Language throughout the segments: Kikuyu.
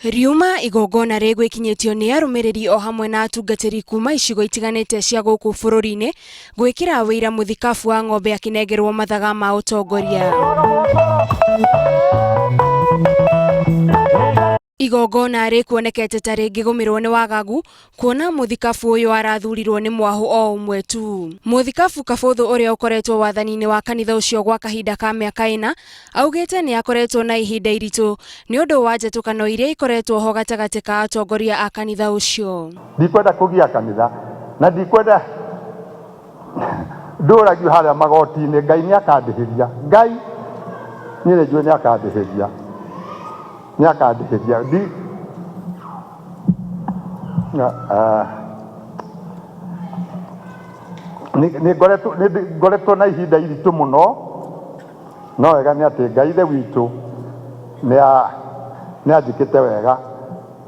Riuma igongona rĩgwĩkinyĩtio nĩ arũmĩrĩri o hamwe na atungatĩri kuma icigo itiganĩte cia gũkũ bũrũri-inĩ gwĩkĩra wĩira mũthikabu wa ng'ombe akĩnengerwo mathaga ma ũtongoria. Igongona rĩkuonekete ta rĩngĩgũmĩrwo nĩ wagagu kuona mũthikabu ũyũ arathurirwo nĩ mwahũ o ũmwe tu. Mũthikabu Kabũthũ ũrĩa ũkoretwo wathani-inĩ wa kanitha ũcio gwa kahinda ka mĩaka ĩna augĩte nĩ akoretwo na ihinda iritũ nĩ ũndũ wa njatũkano iria ikoretwo ho gatagatĩ ka atongoria a kanitha ũcio. Ndikwenda kũgia kanitha na ndikwenda ndũragio harĩa magoti-inĩ. Ngai nĩ akandĩhĩria. Ngai niĩ nĩ njũĩ nĩ akandĩhĩria, nĩ akandĩhĩria. Ndi nĩ ngoretwo na ihinda iritũ mũno, no wega nĩ atĩ Ngai ithe witũ nĩ anjĩkĩte wega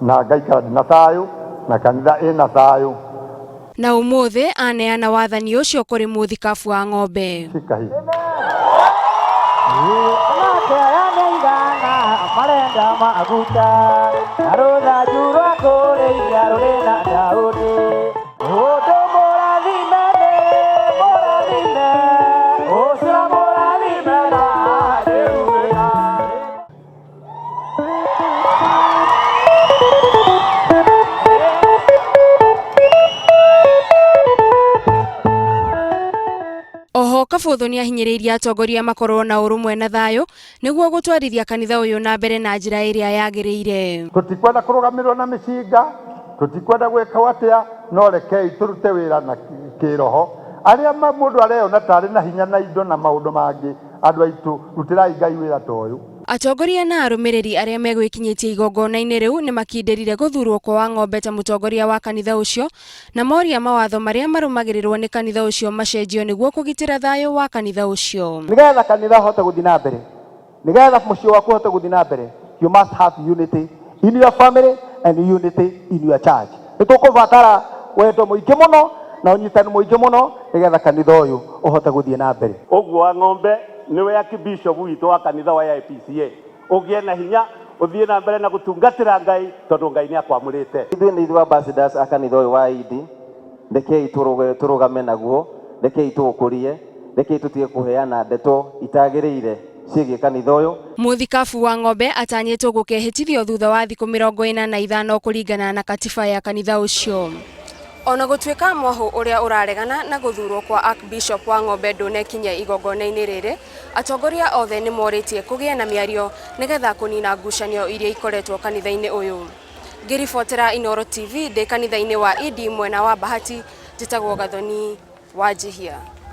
na ngaikara ndĩna thayũ na kanitha ĩna thayũ. Na ũmũthĩ aneana wathani ũcio kũrĩ mũthikabu wa ng'ombe. Cikahi. Marenda maguta na rũthanju rwa kũrĩithia rũrĩ na Daudi. Ũndũ mũrathime nĩ mũrathime, ũcio mũrathime na ndĩrumĩka. Oho Kabũthũ nĩahinyĩrĩirie atongoria makorwo na ũrũmwe na thayũ nĩguo gũtwarithia kanitha ũyũ na mbere na njĩra ĩrĩa yagĩrĩire. Tũtikwenda kũrũgamĩrĩrwo na mĩcinga, tũtikwenda gwĩkwo atĩa, no rekei tũrute wĩra na kĩroho. Arĩa mũndũ areyona tarĩ na hinya na indo na maũndũ mangĩ, andũ aitũ, rutĩrai Ngai wĩra ta ũyũ. Atongoria na arũmĩrĩri arĩa megwĩkinyĩtie igongona-inĩ rĩu nĩmakindĩrire gũthurwo kwa Wang'ombe ta mũtongoria wa kanitha ũcio na moria mawatho marĩa marũmagĩrĩrwo nĩ kanitha ũcio macenjio nĩguo kũgitĩra thayũ wa kanitha ũcio. Nĩgetha kanitha ũhote gũthiĩ na mbere, nĩgetha mũciĩ waku ũhote gũthiĩ na mbere, you must have unity in your family and unity in your church. Nĩ tũkũbatara wendo mũingĩ mũno na ũnyitani mũingĩ mũno nĩgetha kanitha ũyũ ũhote gũthiĩ na mbere. Ũguo Wang'ombe nĩwe archbishop witũ wa kanitha wa AIPCA. Ũgĩe na hinya ũthiĩ na mbere na gũtungatĩra Ngai tondũ Ngai nĩ akwamũrĩte. Ithuĩ nĩ ithuĩ ambassadors a kanitha ũyũ wa Idi, rekei tũrũgame naguo, rekei tũũkũrie, rekei tũtige kũheana ndeto itagĩrĩire ciĩgiĩ kanitha ũyũ. Mũthikabu wa ng'ombe atanyĩtwo gũkehĩtithio thutha wa thikũ 45 kũringana na katiba ya kanitha ũcio. Ona gũtuĩka mwahũ ũrĩa ũraregana na gũthurwo kwa Archbishop wa ng'ombe ndũnekinyia igongona-inĩ rĩrĩ, atongoria othe nĩ morĩtie kũgĩe na mĩario nĩgetha kũnina ngucanio iria ikoretwo kanitha-inĩ ũyũ. Ngĩribotera Inooro TV ndĩ kanitha-inĩ wa Idi mwena wa Bahati, njĩtagwo Gathoni Wanjihia.